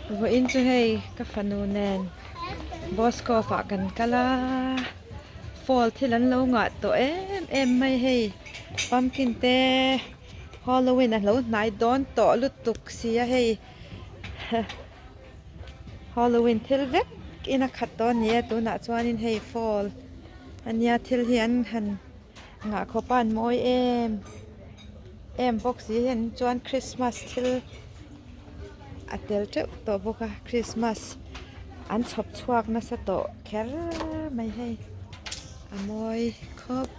Vawiin chu hei ka fanu nen Boscov ah kan kal a fall thil an lo ngah tawh em em mai hei pumpkin te Halloween a lo hnai dawn tawh lutuk sia hei Halloween thil vek in a khat tawh a ni a tunah chuanin hei fall ania thil hi an han ngah khawp a an mawi em em bawk si hian chuan Christmas thil a tel teuh tawh bawk a Christmas an chhawp chhuak nasa tawh kher mai hei a mawi khawp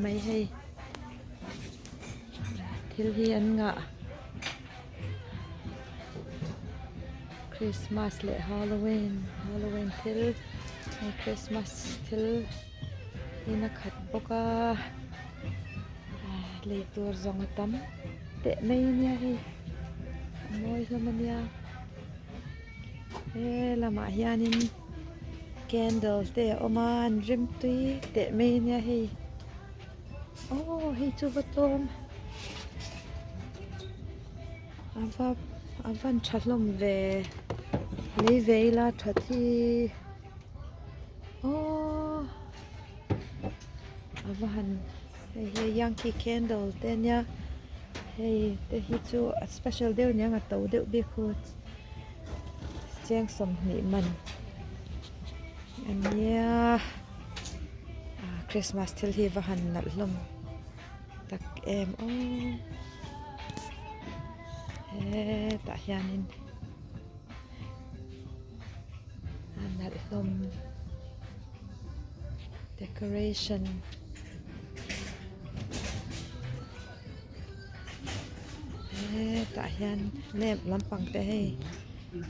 mai hei thil hi an ngah. Christmas leh Halloween Halloween thil hei Christmas thil in a khat bawk a lei tur zawng a tam teh mai a nia hei a mawi hlawm a nia he lamah hianin candle te a awm a an rem tui teh mai a nia hei aw hei chu va tlawm. A va a van tha hlawm ve lei ve ila tha thi aww a va han hei hi yankee candle te ania hei te hi chu a special deuh aniang a to deuh bik hu cheng sawmhnih man ania christmas thil hi va han nalh hlawm. Tak em aw hetah hianin a nalh hlawm decoration hetah hian lamp lampang te hei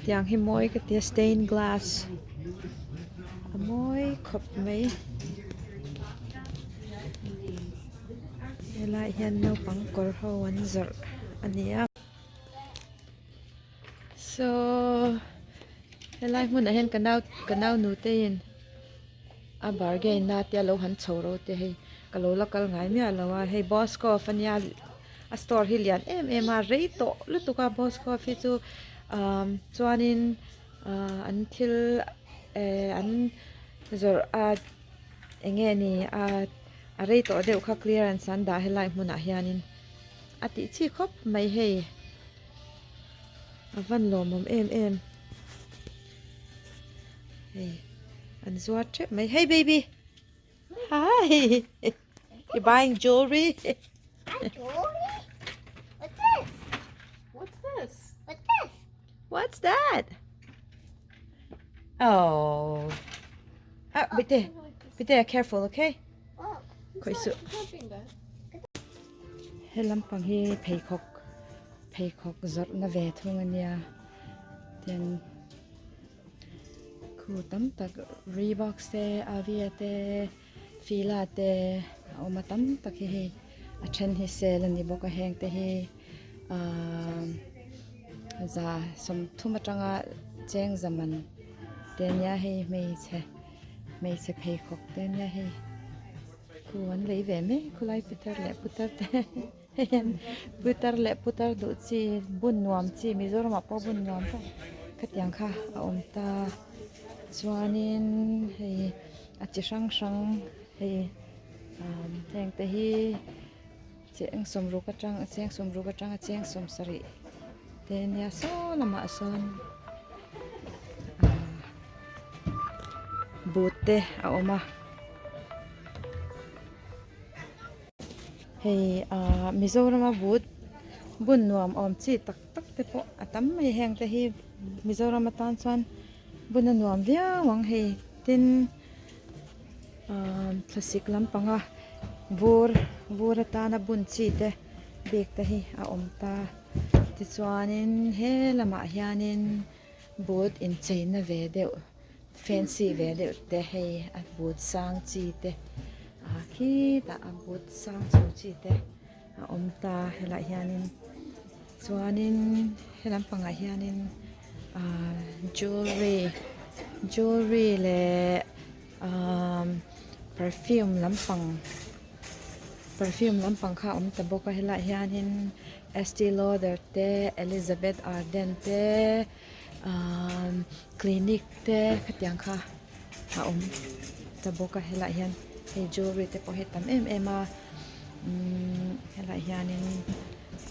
tiang hi mawi ka tia stain glass a mawi khawp mai. Helaiah hian naupang kawr ho an zawrh a ni a saw helai hmunah hian ka nau ka nau nute in a bargain na te alo han chho ro te hei ka lo la kal ngai miah lo a hei boscov ania a store hi lian em em a rei tawh lutuk a boscov hi chu ah chuanin ah an thil eh an zawrh a. Eng nge ni a a rei tawh deuh kha clearance an dah helai hmunah hianin a tih chi khawp mai hei a van lawmawm em em hei an zuar tep mai hey baby hi you buying jewelry What's this? What's this? What's that? Oh. Ah, be there. Be there, careful, okay? Khoi su. He lampang hi pheikhawk pheikhawk zawrhna ve thung ania ten khu tam tak Reebok te Avia te Fila te a awm a tam tak hi hei a then hi sale ani bawk a heng te hi ahh za sawmthum atanga cheng za man te ania hei hmeichhe hmeichhe pheikhawk te ania hei khu an lei ve mai khulai pitar leh putar te hei hian putar leh putar duh chi bun nuam chi Mizoram ah pawh bun nuam tak khatiang kha a awm ta chuanin hei a chi hrang hrang hei ah heng te hi. Cheng sawmruk atang a cheng sawmruk atanga cheng sawm sarih te ania saw lamah sawn ah boot te a awm a hei ah Mizoram a boot bun nuam awm chi tak tak te pawh a tam mai heng te hi Mizoram atan chuan bun a nuam viau ang hei tin. Ahh thlasik lampanga vur vur atana bun chi te bik te hi a awm ta tichuanin he lamah hianin boot incheina ve deuh fancy ve deuh te hei a boot sang chi te ah khitah a boot sang chho chi te a awm ta helaiah hianin chuanin he lampangah hianin ahh jewellery jewellery leh. Ahh perfume lampang perfume lampang kha a awm ta bawk a helaiah hianin Estee Lauder te Elizabeth Arden te. Ahh clinic te khatiang kha a awm ta bawk a helaiah hian hei jewellery te pawh hi a tam em em a umm helaiah hianin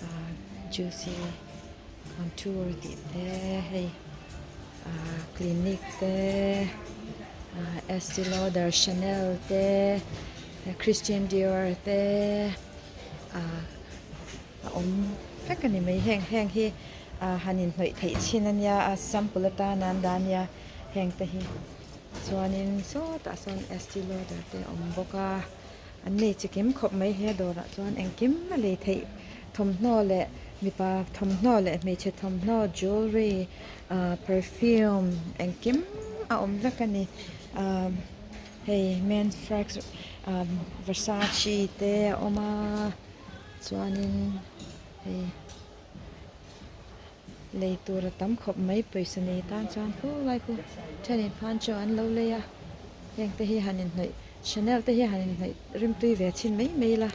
ahh juicy contour tih te hei ahh clinic te ahh estee lauder chanel te christian dior te ahh a awm vek a ni mai heng heng hi ah han inhnawih theih chin a nia a sample atana an dah a nia heng te hi chuanin sawtah sawn estee lauder te a awm bawk a an nei chi kim khawp mai he dawrah chuan engkim a lei theih thawmhnaw leh mipa thawmhnaw leh hmeichhe thawmhnaw jewellery ah perfume engkim a awm vek a ni ah hei men's frocks ah versace te a awm a. Chuanin hei lei tur a tam khawp mai pawisa nei tan chuan khulai khu thenin khan chaw an lo lei a heng te hi han inhnawih chanel te hi han inhnawih rimtui ve chhin mai mai ila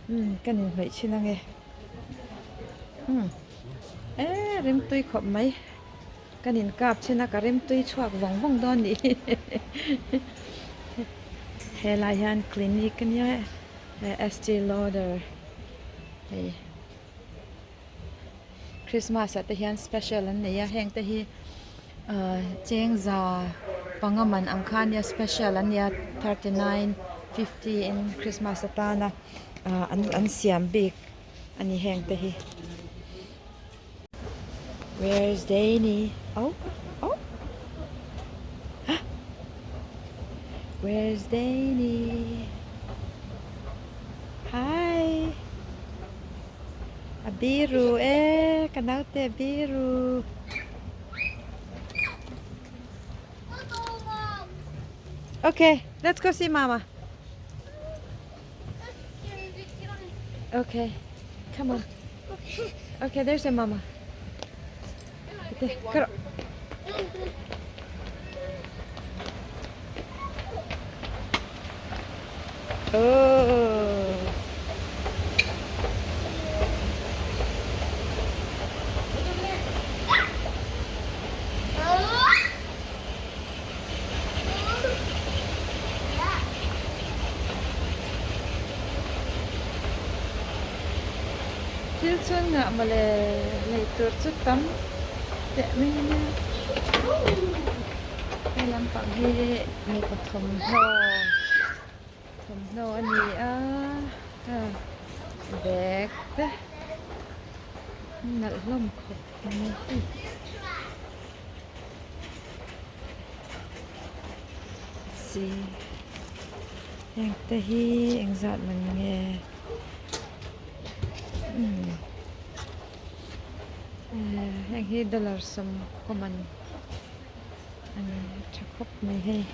umm kan inhnawih chhin ange umm e rimtui khawp mai kan inkap chhin a ka rimtui chhuak vawng vawng dawn nih hi helai hian clinic a nia Estee Lauder hei Christmas ah te hian special an nei a heng te hi ah chengza panga man ang kha ania special an nia 39 50 in Christmas atana ah an siam bik a ni heng te hi. Where's Danny? Oh, oh. Where's Danny? Hi. A biru e, ka naute a biru. Okay, let's go see mama. Okay, come on. Okay, there's your mama. Go. Oh. Thil chuan ngah mawle lei tur chu tam teh mai a nia. He lampang hi mipa thawmhnaw thawmhnaw a ni a bag te nalh hlawm khawp mai. Si heng te hi engzat man nge umm heng hi dollar sawmkaw man a ni tha khawp mai hei.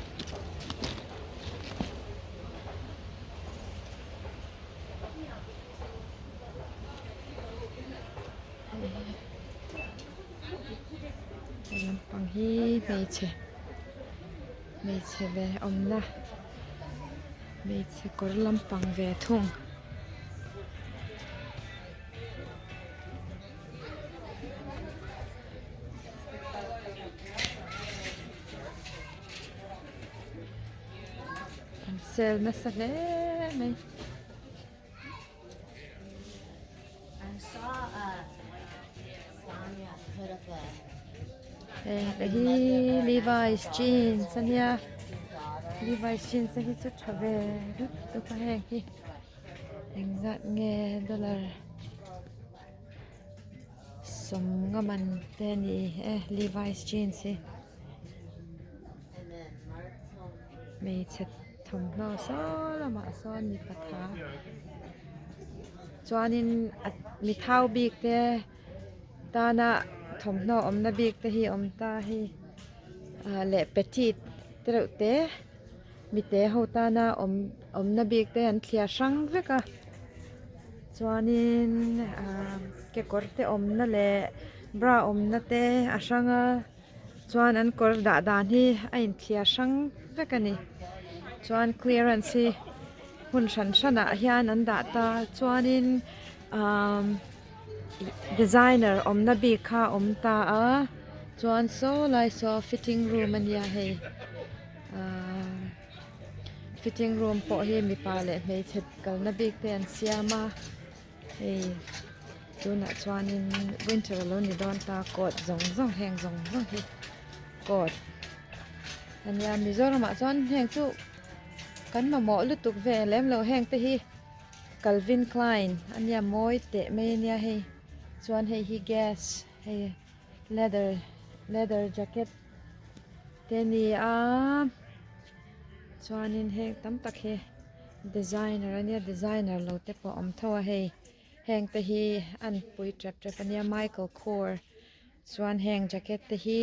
He lampang hi hmeichhe hmeichhe ve awmna hmeichhe kawr lampang ve thung. An sale nasa hle mai. Hei hi Levi's jeans a nia Levi's jeans te hi chu tha ve lutuk a heng hi engzat nge dollar sawmnga man te a ni e Levi's jeans hi hmeichhe thawmhnaw saw lamah sawn mipa tha chuanin a mi thau bik te tana thawmhnaw awmna bik te hi a awm ta hei ah leh petit te reuh te mite ho tana awm awmna bik te an thliar hrang vek a chuanin ah kekawr te awmna leh bra awmna te a hrang a. Chuan an kawr dah dan hi a inthliar hrang vek a ni chuan clearance hi hmun hran hranah hian an dah ta chuanin umm. Designer awmna bik kha a awm ta a chuan saw lai saw fitting room a nia hei ahh fitting room pawh hi mipa leh hmeichhe kalna bik te an siam a hei tunah chuanin winter alo ni dawn ta coat zawng zawng heng zawng zawng hi coat a nia Mizoramah chuan heng chu kan mamawh lutuk ve lem lo heng te hi. Calvin Klein a nia mawi teh mai a nia hei chuan hei hi gas hei leather leather jacket te a ni a chuanin heng tam tak hi designer a nia designer lo te pawh a awm tho a hei heng te hi a an pui tep tep a nia Michael Kors chuan heng jacket te hi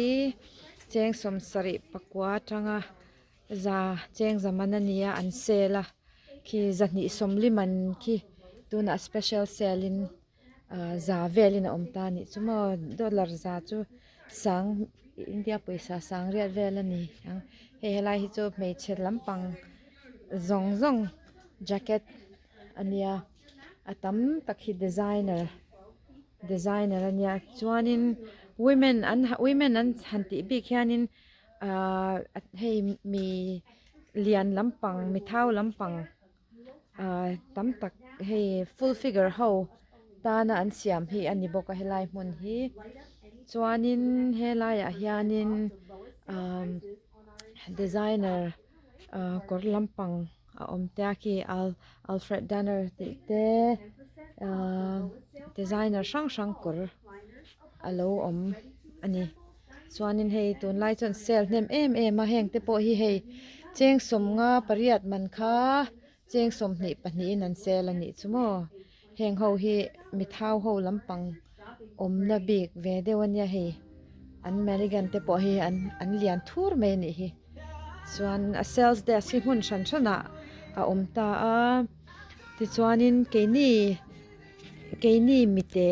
cheng sawmsarih pakua atanga Za cheng zaman a nia an sale a khi zahnih sawmli man khi tunah special sale in ah za velin a awm ta a nih chu maw dollar za chu sang India pawisa sang riat vel a ni ang hei helai hi chu hmeichhe lampang zawng zawng jacket a nia a tam tak hi designer designer a nia chuanin women an women an han tih bik hianin. Ahh hei mi lian lampang mi thau lampang ahh tam tak hei full figure ho tana an siam hi a ni bawk a helai hmun hi chuanin helaiah hianin ahh designer ahh kawr lampang a awm te a khi alfred dunner tih te ahh designer hrang hrang kawr alo awm a ni. Chuanin hei tunlai chuan sale hnem em em a heng te pawh hi hei cheng sawmnga pariat man kha cheng sawmhnih pahnihin an sale a nih chu maw heng ho hi mi thau ho lampang awmna bik ve deuh a nia hei an manigan te pawh hi an an lian thur mai a nih hi chuan a sales desk hi hmun hran hranah a awm ta a tichuanin keini. Keini mite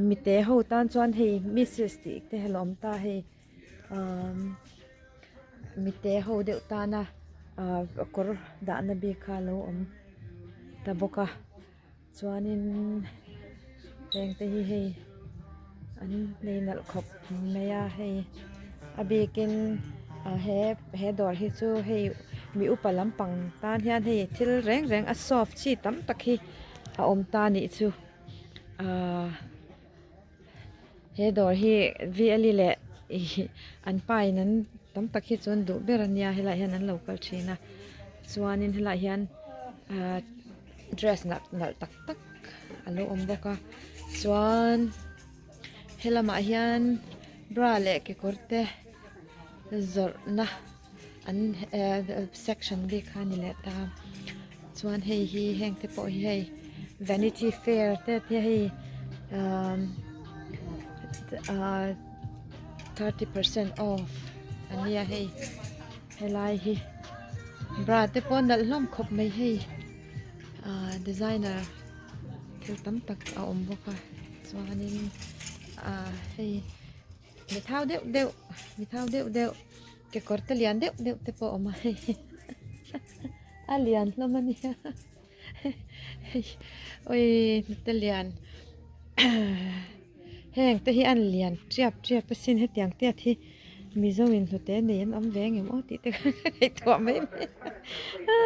mite ho tan chuan hei missus tih te a lo awm ta hei umm mite ho deuh tana ah kawr dahna bik kha a lo awm ta bawk a chuanin heng te hi hei an nei nalh khawp mai a hei a bikin ah he he dawr hi chu hei mi upa lampang tan hian hei thil reng reng a soft chi tam tak hi a awm ta a nih chu ahh he dawr hi v l e leh ihh an pa in an tam tak hi chuan duh ber a nia helaiah hian an lo kal thin a chuanin helaiah hian ahh dress nalh nalh tak tak a lo awm bawk a chuan helamah hian bra leh kekawr te zawrhna an ehh section bik kha a ni leh ta chuan hei hi heng te pawh hi hei vanity fair te te hei ahh ahh thirty percent off a nia hei helai hi bra te pawh nalh hlawm khawp mai hei. Ahh designer thil tam tak a awm bawk a chuanin ahh hei mi thau deuh deuh mi thau deuh deuh kekawr te lian deuh deuh te pawh a awm a hei a lian hlawm a nia hei awii hnute lian heng te hi an lian tiap tiap asin hetiang tiat hi Mizo in hnute nei an awm ve angem aw tih te kha ka ngaihtuah mai mai a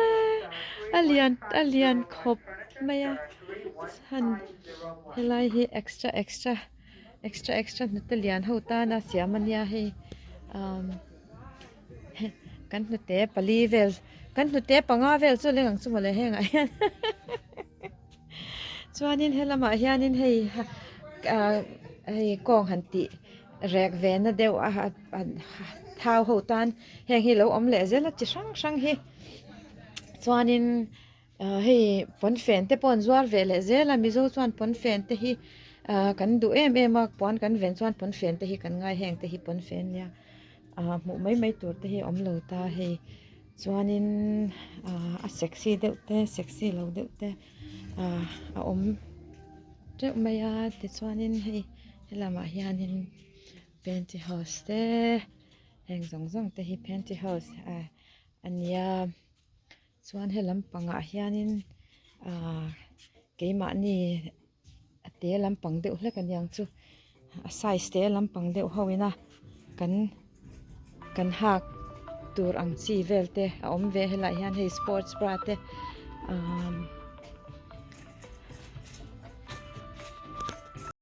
a lian a lian khawp mai a chhan helai hi extra extra extra extra hnute lian ho tana siam a nia hei umm kan hnute pali vel kan hnute panga vel chu leng ang chu mawle hengah hian chuanin helamah hianin hei ah hei kawng han tih. Rek ve na deuh a thau ho tan heng hi lo awm leh zel a chi hrang hrang hi chuanin ah hei pawnfen te pawh an zuar ve leh zel a mizo chuan pawnfen te hi ah kan duh em em a puan kan ven chuan pawnfen te hi kan ngai heng te hi pawnfen nia ah hmuh mai mai tur te hi a awm lo ta hei chuanin ah a sexy deuh te sexy lo deuh te ah a awm teuh mai a tichuanin hei. Helamah hianin panty house te heng zawng zawng te hi panty house ah a nia chuan he lampangah hianin ah keimahni. Te lampang deuh hlek aniang chu a size te lampang deuh ho ina kan kan hak tur ang chi vel te a awm ve helai hian hei sports bra te umm.